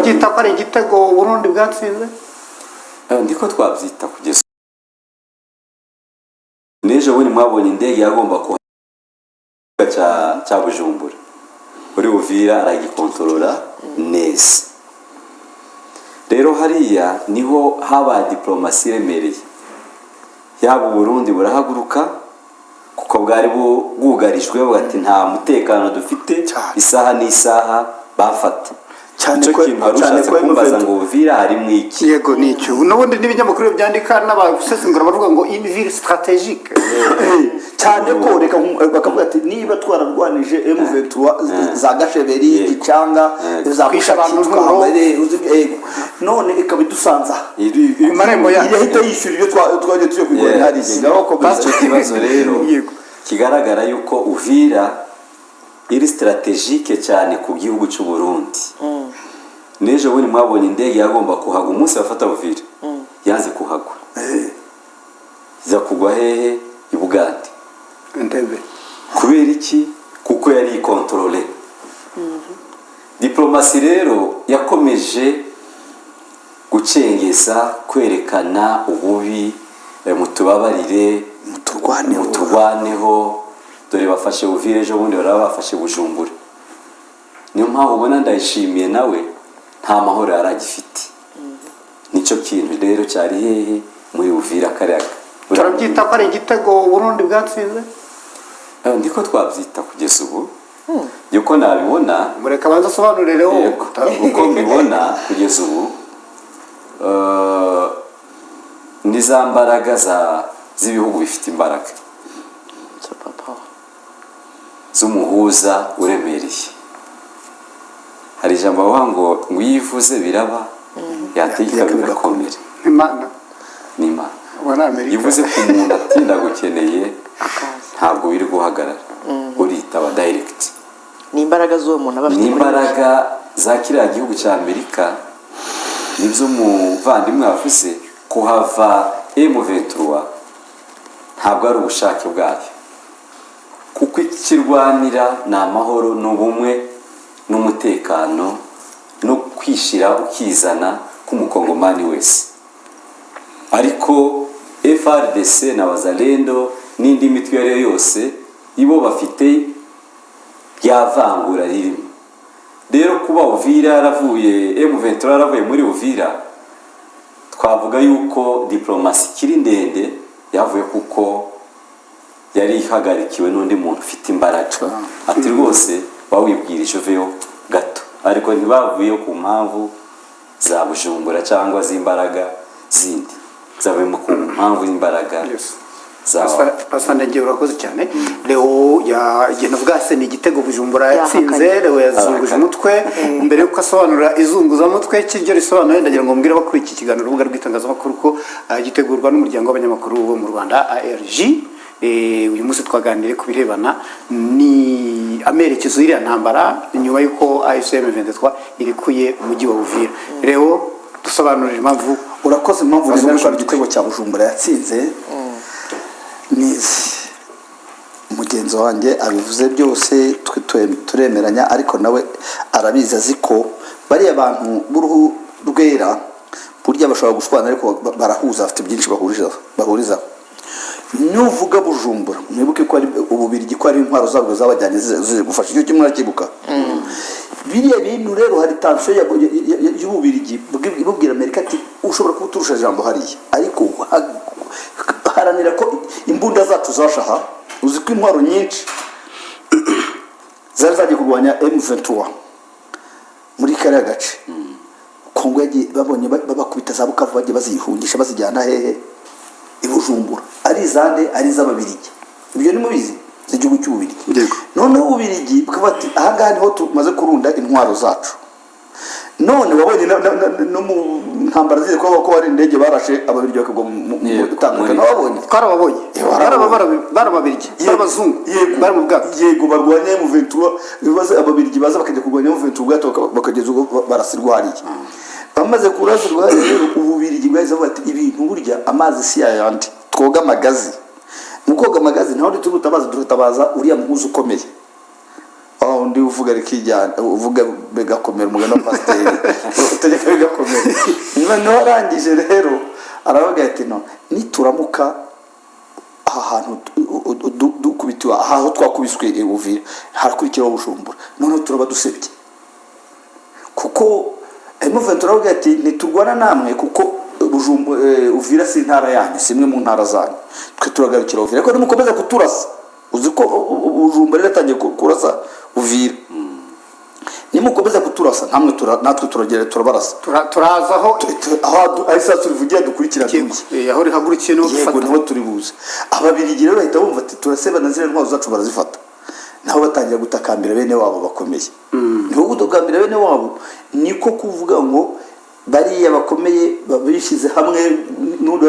Byita ko ari igitego Burundi bwatsinze? Ndiko twabyita kugeza n'ejo bundi mwabonye indege yagomba kuha cya Bujumbura muri Uvira, aragikontorora neza. Rero hariya niho habaye diplomasi iremereye, yaba Uburundi burahaguruka kuko bwari bwugarijwe, buvuga ati nta mutekano dufite, isaha n'isaha bafata. Cyane Icyo kintu wari cyane ushatse ko kumbaza M23 ngo Uvira harimo iki? Yego, nicyo. N'ubundi n'ibinyamakuru byandika n'abasesengura bavuga ngo une ville stratégique. Cyane ko reka bakavuga ati niba twararwanije M23 za Gasheberi, Gicanga, za Kwisha Mushaki, abantu. Twambaye, yego, none ikaba idusanza Ku marembo yacu. Irahita yishyura ibyo twagiye tujya kuyigura hariya. Ngaho komeza. Icyo kibazo rero kigaragara yuko Uvira iri stratégique cyane ku gihugu cy'u Burundi. N'ejo bundi mwabonye indege yagomba kuhagwa umunsi bafata Uvira, yanze kuhagwa, iza kugwa hehe? I Bugande. Entebbe. Kubera iki? Kuko yari ikontorore. Diplomasi rero yakomeje gucengeza, kwerekana ububi, mutubabarire, muturwaneho, muturwaneho, dore bafashe Uvira, ejo bundi baraba bafashe Bujumbura. Niyo mpamvu ubona Ndayishimiye nawe nta mahoro yari agifite. Nicyo kintu rero cyari hehe? Muri Uvira kariya. Turabyita ko ari igitego Burundi bwatsinze? Ndiko twabyita kugeza ubu, uko nabibona. Mureka abanza asobanurireho. Yego, uko mbibona kugeza ubu, ni za mbaraga z'ibihugu bifite imbaraga Super power. z'umuhuza uremereye. Hari ijambo bavuga ngo iyo ivuze biraba, yategeka bigakomera. Imana. Ni Imana. Ubu ni Amerika. Iyo uvuze ku muntu ati ndagukeneye, Akaza. ntabwo wiri guhagarara, uritaba direct. Ni imbaraga z'uwo muntu aba afite Ni muri we. imbaraga za kiriya gihugu cya Amerika. Nibyo umuvandimwe yavuze, kuhava M23 ntabwo ari ubushake bwayo, kuko ikirwanira ni amahoro n'ubumwe n'umutekano no kwishyira ukizana k'umukongomani wese. Ariko FARDC na Wazalendo n'indi mitwe iyo ari yo yose, ibo bafite rya vangura ririmo. Rero kuba Uvira yaravuye, M23 yaravuye muri Uvira, twavuga yuko diplomasi ikiri ndende yavuye, kuko yari ihagarikiwe n'undi muntu ufite imbaraga, ati rwose wawibwirije uveyo gato. Ariko ntibavuyeyo ku mpamvu za Bujumbura cyangwa z'imbaraga zindi, zavuye ku mpamvu y'imbaraga za Pasa Ndengeye, urakoze cyane. Leo ya navuga se ni igitego Bujumbura yatsinze? Yahakanye. Leo yazunguje Arahakana. umutwe. Mbere yuko asobanura izunguzamutwe cy'ibyo risobanuye, ndagira ngo mbwire abakuriye iki kiganiro, urubuga rw'itangazamakuru, ko gitegurwa n'umuryango w'abanyamakuru bo mu Rwanda, ARJ. Uyu munsi twaganiriye ku birebana ni amerekezo y'iriya ntambara nyuma y'uko AFC M23 irekuye umujyi wa Uvira. Leo, dusobanurira impamvu. Urakoze. Impamvu nemera ko ari Wazunguje. igitego cya Bujumbura yatsinze nizi, mugenzi wanjye abivuze byose, twe turemeranya, ariko nawe arabizi, azi ko bariya bantu b'uruhu rwera burya bashobora gushwana, ariko barahuza, bafite byinshi bahurizaho. Nuvuga Bujumbura, mwibuke ko ari Ububirigi, ko ari intwaro zabwo zabajyanye zije gufasha. Icyo kimwe murakibuka. Biriya bintu rero, hari tension y'Ububirigi bubwira Amerika ati ushobora kuba uturusha ijambo hariya, ariko haranira ko imbunda zacu zashaha. Uzi ko intwaro nyinshi zari zagiye kurwanya M23 muri kariya gace Kongo yagiye, babonye babakubita za Bukavu, bagiye bazihungisha, bazijyana hehe? I Bujumbura. Ari izande? Ari iz'Ababirigi. Ibyo ni mubizi, z'igihugu cy'Ububirigi. Noneho Ububirigi bukavuga ati ahangaha niho tumaze kurunda intwaro zacu. None wabonye no mu ntambara zize kuba ko hari indege barashe, Ababirigi bakagwa mu itandukano. Wabonye? Twarababonye. Barababonye. Barababirigi, barabazungu. Bari mu bwato. Yego, barwanya M23. Bibaze Ababirigi baza bakajya kurwanya M23, ubwato bakageza ubwo barasirwa hariya. Bamaze kurasirwa hariya rero, Ububirigi bwahise buvuga ati ibintu burya amazi si yayandi, twoga amagazi. Mu koga amagazi ntawe turi gutabaza, turatabaza uriya muhuza ukomeye wa wundi uvuga rikijyana, uvuga bigakomera, umugani wa pasiteri utegeka bigakomera. Noneho arangije rero aravuga ati: "No nituramuka aha hantu dukubitiwe aha aho twakubiswe i Uvira, harakurikiraho Bujumbura, noneho turaba dusebye." Kuko M23 aravuga ati: "Ntiturwana namwe kuko Uvira si intara yanyu, si imwe mu ntara zanyu, twe turagarukira Uvira, ariko nimukomeza kuturasa." Uzi ko Bujumbura rero yatangiye kurasa Uvira. "Nimukomeza kuturasa namwe natwe turagera turabarasa." Turaza aho. Aho isasu rivugira dukurikira duye. Aho rihagurukiye niho Yego. dufata. Niho turi buze. Ababirigi rero bahita bumva ati: "Turaseba na ziriya ntwaro zacu barazifata." Nabo batangira gutakambira bene wabo bakomeye. Niho gutakambira bene wabo niko kuvuga ngo bariya bakomeye bishyize hamwe n'undi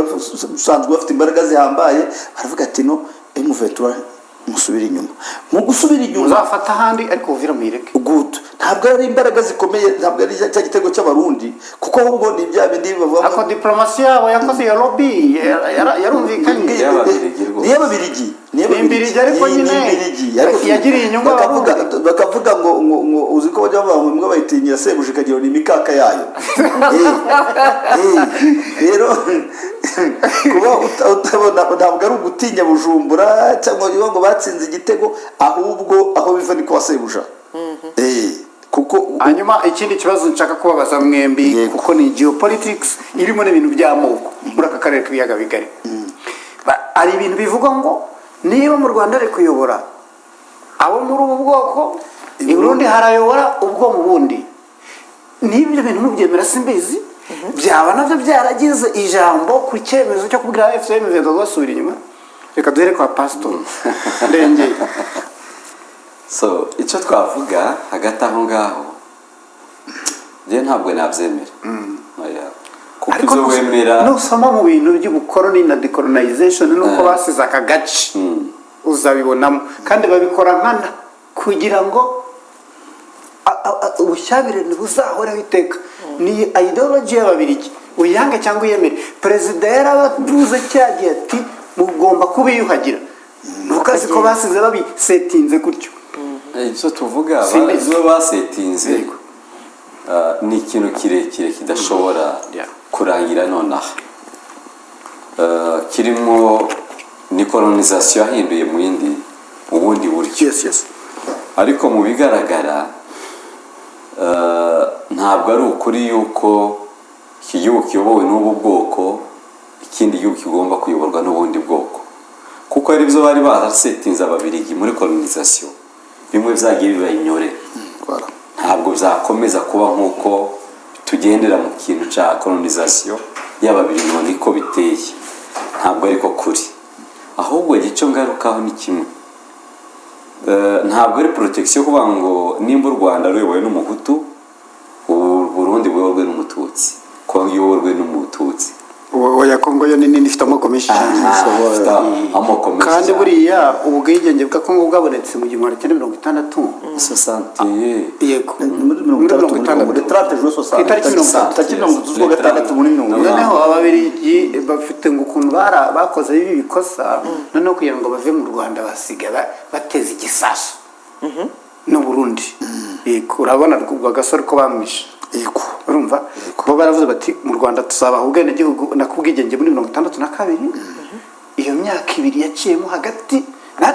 usanzwe bafite imbaraga zihambaye, baravuga ati: "No M23, musubire inyuma." Mu gusubira inyuma, muzafata ahandi ariko Uvira muyireke. Good. Ntabwo ari imbaraga zikomeye, ntabwo ari cya gitego cy'Abarundi, kuko ahubwo ni bya bindi bavuga ngo Ako diplomasi yabo yakoze iyo lobby yarumvikanye. Ni iy'Ababiligi rwose. Ni iy'Ababiligi, ni Ni imbirigi ariko Ni nyine imbirigi ariko yagiriye inyungu bakavuga Abarundi. Bakavuga ngo uzi ko bajya bavuga ngo imbwa bayitinyira sebuja ikagira ngo ni imikaka yayo. Rero kuba utabona ntabwo ari ugutinya Bujumbura cyangwa ngo batsinze igitego, ahubwo aho biva ni kwa sebuja. Kuko Hanyuma ikindi kibazo nshaka kubabaza mwembi, kuko ni geopolitics irimo n'ibintu by'amoko muri aka karere k'ibiyaga bigari. Hari ibintu bivugwa ngo niba mu Rwanda ari kuyobora abo muri ubu bwoko, i Burundi harayobora ubwo mu bundi. Niba ibyo bintu mubyemera simbizi, byaba nabyo byaragize ijambo ku cyemezo cyo kubwira AFC M23 basubira inyuma. Reka duhere kwa Pastor Ndengeye. So icyo twavuga hagati aho ngaho, njyewe ntabwo nabyemera. Oya. Kuko Ariko ibyo wemera nusoma mu bintu by'ubukoroni na decolonization nuko basize aka gace uzabibonamo, kandi babikora nkana kugira ngo ubushyamirane buzahoreho iteka. Ni ideology y'Ababirigi, uyange cyangwa uyemere. Perezida yarabavuze cyagiye ati: "Mugomba kubiyuhagira." Nuko azi ko basize babisetinze gutyo. Icyo tuvuga, Simbizi. ibyo basetinze Yego. ni ikintu kirekire kidashobora kurangira nonaha. Kirimo ni colonisation yahinduye mu yindi, mu bundi buryo. Yes. Ariko mu bigaragara, ntabwo ari ukuri yuko iki gihugu kiyobowe n'ubu bwoko, ikindi gihugu kigomba kuyoborwa n'ubundi bwoko, kuko ari byo bari barasetinze Ababirigi muri colonisation. Bimwe byagiye biba inyore. Voilà. Ntabwo byakomeza kuba nk'uko tugendera mu kintu cya colonisation y'Ababirigi ngo niko biteye. Ntabwo ariko kuri. Ahubwo icyo ngarukaho ni kimwe. Ntabwo ari protection kuvuga ngo nimba u Rwanda ruyobowe n'Umuhutu, ubu Burundi buyoborwe n'Umututsi, Kongo iyoborwe n'Umututsi. Oya, Kongo yo ni nini, ifite amoko menshi cyane. Aha, ifite amoko menshi Kandi cyane. buriya ubwigenge bwa Kongo bwabonetse mu 1960. Soixante. Yego. Muri 60, muri 30 juin Ku itariki 30. Tariki 30 z'ukwa gatandatu muri 60. Noneho Ababirigi bafite ngo ukuntu bakoze ibi bikosa, noneho kugira ngo bave mu Rwanda basiga bateze igisasu n'u Burundi. Yego, urabona rwa gasore ko bamwishe. Urumva bo baravuze bati: "Mu Rwanda tuzabaha ubwenegihugu nakubwigenge muri 62." Iyo myaka 2 yaciyemo hagati,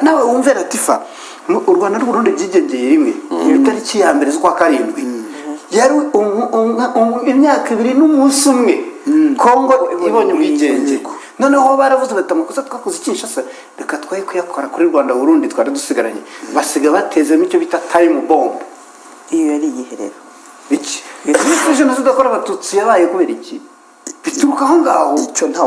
nawe wumve Latifa, u Rwanda n'u Burundi byigengeye rimwe itariki ya mbere z'ukwa karindwi, yari imyaka 2 n'umunsi umwe Kongo ibonye ubwigenge. Noneho baravuze bati: "Amakosa twakoze i Kinshasa reka twaye kuyakora kuri Rwanda Burundi twari dusigaranye." Basiga batezemo icyo bita time bomb. Iyo yari iyihe rero? Iki jenoside yakorewe Abatutsi yabaye kubera iki? Bituruka aho ngaho. Icyo ntawe